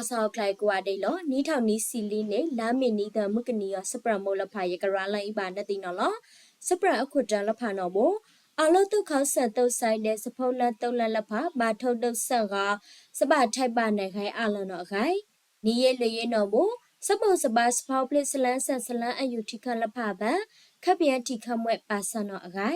စးအီၤကျါအံၤကိးဂၤဒဲးလီၤ. နံၣ်ထီၣ်နံၣ်ဆံလံန့ၣ် လါမ့ၤနံၤသၢ မုၢ်ကနံၤအံၤ စပၢၤမိၢ်လၢဖး ယကရၤလီၤအံၤဘၣ်နသ့ၣ်နီၣ်လီၤ. စပၢၤအခိၣ်တီလၢဖးနီၣ်ဘိ, အီၤလၢသိၣ်ခီစၢၣ်သိၣ်ဆဲးဒဲး စဖိလၢသိၣ်လၢလၢဖး ဘၣ်ထိၣ်ဒိၣ်စၢၢ်ဂီၤ စဘၣ်ထဲးဘၣ်နၢ်ဂဲၤအါလီၤနီၣ်အဂၤ နံၤယဲၢ်လၢယဲၢ်နီၣ်ဘိ, စဘိၣ်စဘါစဖီဖျ့ စလၢစၢ်စလၢအယူၢ်ထံခၢၣ်လၢဖးအပၢ်, ခၢၣ်ပယၣ်ထံခၢၣ်မှဲပာ်စၢ်နီၣ်အဂၤ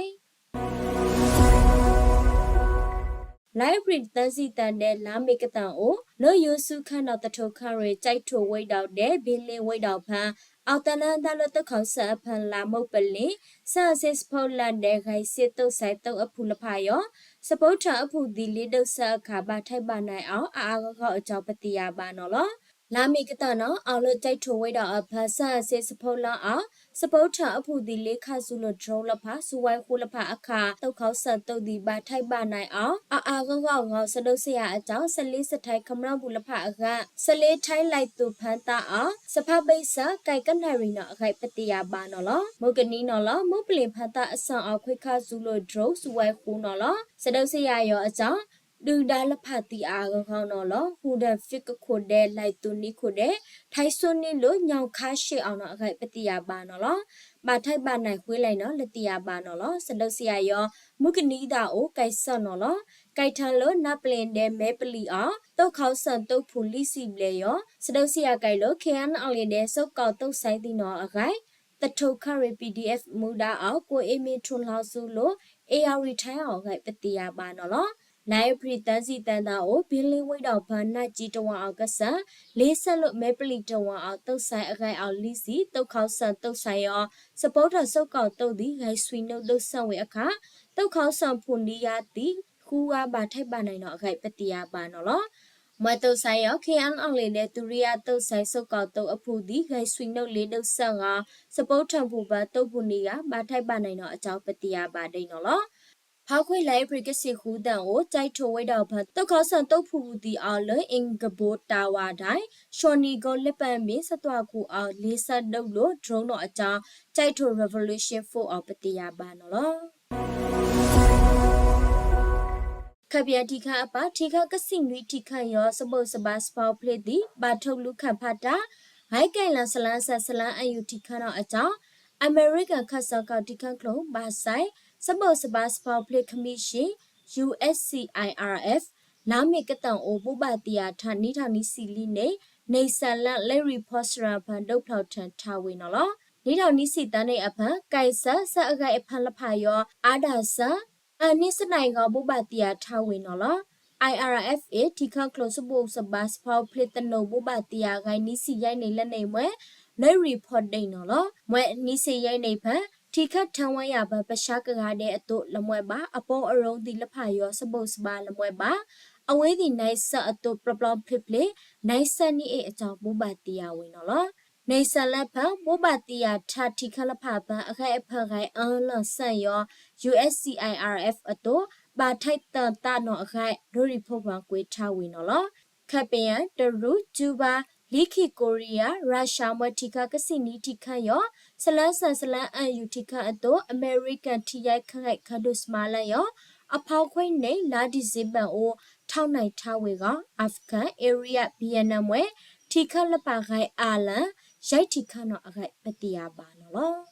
လါအ့ဖြ့ၣ်သၢဆံသၢဒဲး လါမ့ၤကတၢၢ်အိၣ် လၢယိၤစူခၢၣ်နီၣ်သထိၣ်ခရံာ် ကၠဲးထိၣ်ဝ့ဒီးဒဲး ဘ့လ့ဝ့ဒီးဖၢ အီၣ်တနါဒၣ်လၢသိၣ်ခီစၢၣ်အဖၢ လါမိၢ်ပလ့ၤ စၢ်အစ့စဖိလၢဒဲး ဂဲၤစ့သိၣ်ဆဲးသိၣ်အဖုလၢဖးယီၤ စပိထၢၣ်အဖုၣ်သံလ့ဒိၣ်စၢၢ်အခါ ဘၣ်ထဲးဘၣ်နၢ်အီၤ အါအါဂီၢ်ဂီၢ်အကၠီ ပသ့ၣ်ညါဘၣ်နီၣ်လီၤ. လါမ့ၤကတၢၢ်နီၣ် အီၤလၢကၠဲးထိၣ်ဝ့ဒီးအဖၢ စၢ်အစ့စဖိလၢအီၤ စပိထၢၣ်အဖုၣ်သံလ့ခးစူၤလိာ် drone လၢဖး စူဝဲဃိလၢဖးအခါ သိၣ်ခီစၢၣ်သိၣ်သံ ဘၣ်ထဲးဘၣ်နၢ်အီၤ အါအါဂီၢ်ဂီၢ်အဂီၢ် စဒိၣ်စ့ယၤအကၠီ စလ့စထဲးခမျီပူၤလၢဖးအဂၤ စလ့ထဲးလဲၤသိၣ်ဖၢသးအီၤ စဖါဘ့ၣ်စၢ် ကဲကနၣ်ရံၣ်နီၣ်အဂၤ ပသ့ၣ်ညါဘၣ်နီၣ်လီၤ. မုၢ်ကနံၤနီၣ်လီၤ မိၢ်ပလ့ၤဖၢသးအဆၢၣ်အီၤ ခွံခးစူၤလိာ် drone စူဝဲဃိနီၣ်လီၤ. စဒိၣ်စ့ယၤယီၤအကၠီ ဒုၣ်ဒါလၢဖးသံအါအါဂီၢ်ဂီၢ်နီၣ်လီၤ. ဟူဒၢၣ်ဖံးကခိၣ်ဒဲး လဲၤသိၣ်နံခိၣ်ဒဲး ထဲစိန့ၢ်လိာ် ညီခါရှ့ၣ်အီၤနီၣ်အဂၤ ပသ့ၣ်ညါဘၣ်နီၣ်လီၤ. ဘၣ်ထဲးဘၣ်နၢ်ဃ့လဲၣ်နီၣ် လၢသ့ၣ်ညါဘၣ်နီၣ်လီၤ. စဒိၣ်စ့ယၤယီၤ မုၢ်ကနံၤသးအိၣ် ကဲစၢၣ်နီၣ်လီၤ. ကဲထၢၣ်လၢနါပလ့ၤဒဲး မဲပလံၣ်အီၤ သိၣ်ခီစၢၣ်သိၣ်ဖုၣ်လံစံဘျဲၣ်ယီၤ စဒိၣ်စ့ယၤကဲလၢ KNLA ဒဲး စိးကီၢ်သိၣ်ဆဲးသံနီၣ်အဂၤ သထိၣ်ခရံာ် PDF မူဒါအီၤ ကိးအ့မ့ၢ်ထိၣ်လီၤစူၤလိာ် အ့ၣ်ယီၤရံၣ်ထဲအီၤအဂၤ ပသ့ၣ်ညါဘၣ်နီၣ်လီၤ. လါအ့ဖြ့ၣ်သၢဆံသၢသးအိၣ် ဘ့လ့ဝ့ဒီးဖၢ နၢ်ကၠံတဝၤအီၤကစၢၢ် လ့ဆၢလိာ် မဲပလံၣ်တဝၤအီၤ သိၣ်ဆဲးအဂဲၤအီၤလံစံ သိၣ်ခီစၢၣ်သိၣ်ဆဲးယီၤ စပိထၢၣ်စိးကီၢ်သိၣ်သံ ဂဲၤဆွံနုာ်ဒိၣ်စၢၢ်ဝံၤအခါ သိၣ်ခီစၢၣ်ဖုၣ်လံယါသံ ဃုဂၤ ဘၣ်ထဲးဘၣ်နၢ်နီၣ်အဂၤ ပသ့ၣ်ညါဘၣ်နီၣ်လီၤ. မွဲသိၣ်ဆဲးယီၤ KNLA ဒဲး သုးရ့ယါသိၣ်ဆဲး စိးကီၢ်သိၣ်အဖုၣ်သံ ဂဲၤဆွံနုာ်လ့ဒိၣ်စၢၢ်ဂီၤ စပိထၢၣ်ဖုၣ်ဖၢ သိၣ်ဖုၣ်နံဂၤ ဘၣ်ထဲးဘၣ်နၢ်နီၣ်အကၠီ ပသ့ၣ်ညါဘၣ်ဒ်နီၣ်လီၤ. ဖီခွံလါအ့ဖြ့ၣ်ကဆံဃုသၢအိၣ် ကၠဲးထိၣ်ဝ့ဒီးဖၢ သိၣ်ခီစၢၣ်သိၣ်ဖုၣ်ဖုၣ်သံအီၤလၢ အ့ၣ်ကဘိတၢ်ဝါဒၣ် ရှီၣ်နံၣ်ကီလၢပၢၢ်မ့ၢ် စသွၣ်ခိၣ်အီၤ လ့ဆၢဒိၣ်လိာ် drone နီၣ်အကၠီ ကၠဲးထိၣ် revolution force အီၤ ပသ့ၣ်ညါဘၣ်နီၣ်လီၤ. ခၢၣ်ပယၣ်ထံခၢၣ်အပၢ် ထံခၢၣ်ကစံၣ်နွံထံခၢၣ်ယီၤ စဘိၣ်စဘါစဖီဖျ့သံ ဘၣ်ထိၣ်လူၤခၣ်ဖးတၢ် ဂဲၤကဲလီၤ စလါစၢ်စလါအယူၢ်ထံခၢၣ်နီၣ်အကၠီ အမဲရကၤခၢၣ်စးကီးထံခၢၣ်ကျိၤ ဘၣ်ဆဲး စဘိၣ်စဘါစဖီဖျ့ ခမံၣ်ၡ့ၣ် USCIRF လါမ့ၤကတၢၢ်အိၣ် ဘိးဘၣ်သံယၤထါ နံၣ်ထီၣ်နံၣ်ဆံလံန့ၣ် န့ဆၢၣ်လၢ လ့ရံၣ်ဖီစရၣ်ဖၢ ဒိၣ်ဖျီၣ်ထၢၣ်ထါဝ့ၤနီၣ်လီၤ. နံၣ်ထီၣ်နံၣ်ဆံသၢန့ၣ်အဖၢ ကဲစၢၣ် စၢၣ်အဂဲၤအဖၢလၢဖးယီၤ အါဒၣ်စၢၣ် အနံၣ်စနၣ်အံၤဂီၤ ဘိးဘၣ်သံယၤထါဝ့ၤနီၣ်လီၤ. IRFA ထံခၢၣ်ကျိၣ်စဘိၣ်စဘါစဖီဖျ့သနိး ဘိးဘၣ်သံယၤဂၤ နံၣ်ဆံယဲၢ်န့ၣ်လၢန့ၣ်မွဲ လ့ရံၣ်ဖီဒ့ၣ်နီၣ်လီၤ. မွဲနံၣ်ဆံယဲၢ်န့ၣ်ဖဲ ထံခၢၣ်ထၢဝဲယၤဖၢ ပဆါကဂၤဒဲးအသိး လမွဲဘၣ် အပီအရူသံးလၢဖးယီၤ စဘိၣ်စဘါလမွဲဘၣ် အဝဲသ့ၣ်နံၣ်ဆၢၣ်အသိး ပျီပျီဖျ့ဖျ့ နံၣ်ဆၢၣ်နံၣ်အ့ၣ်အကၠီ ဘိးဘၣ်သံယၤဝ့ၤနီၣ်လီၤ. နံၣ်ဆၢၣ်လၢဖၢ ဘိးဘၣ်သံယၤထါထံခၢၣ်လၢဖးဖၢ အဂဲၤအဖၢဂဲၤအၢလီၤစၢၣ်ယီၤ USCIRF အသိး ဘၣ်ထဲးတၢ်သးနီၣ်အဂၤ လ့ရံၣ်ဖီပှၤကွံာ်ထါဝ့ၤနီၣ်လီၤ. ခၢၣ်ပယၣ် တရူး ကၠူဘါ လံခံ ကိရံယါ ရၢ်ၡါ မွဲထံခၢၣ်ကစံၣ်နွံထံခၢၣ်ယီၤ စလါစၢ်စလါအယူၢ်ထံခၢၣ်အသိး အမဲရကၤထံယဲၢ်ခၢၣ်ဂဲၤခၢၣ်ဒိၣ်စမါလၢယီၤ အဖီခွံန့ၣ် လါဒံၣ်စ့ဘၢၣ်အိၣ် ထီၣ်နံၣ်ထါဝ့ၤဂီၤ Afghan area Vietnam မွဲ ထံခၢၣ်လၢပာ်ဂဲၤအါလၢ ယဲၢ်ထံခၢၣ်နီၣ်အဂၤ ပသ့ၣ်ညါဘၣ်နီၣ်လီၤ.